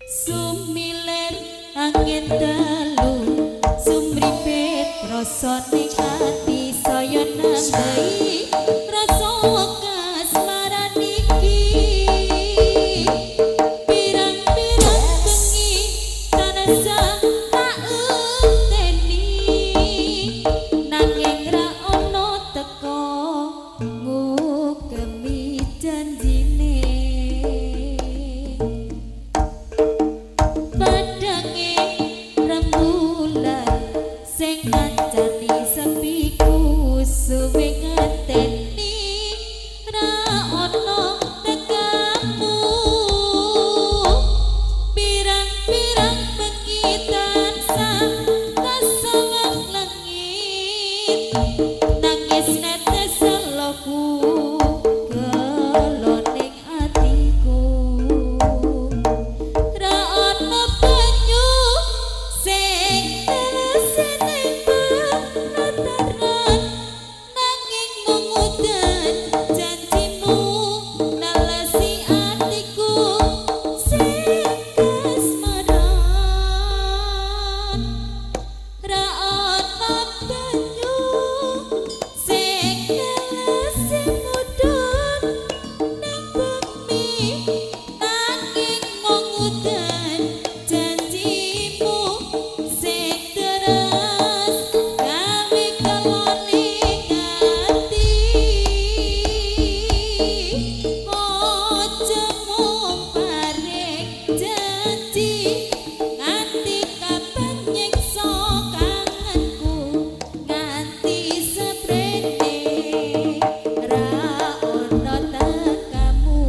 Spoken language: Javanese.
Sumilir angin dalu, sumripit rasa ning ati saya nambahi rasa kasmaran iki. Pirang-pirang bengi tansah tak enteni, nanging ra ono teko ngugemi janjine. Padange rembulan sing ngancani sepiku, suwe ngenteni ra ono tekamu. Pirang-pirang bengi tansah kasawang lengit, nangis netes seloku gelo ning atiku. Ra ono banyu sing nelese ning pelataran, nanging mung udan janjimu nelesi atiku sing kasmaran. Ra ono banyu sing nelesi mudhun ning bumi, nanging mung udan janjimu sing deres gawe keloning ati. Aja mung paring janji, nganti kapan nyiksa kangenku, nganti seprene ra ono tekamu.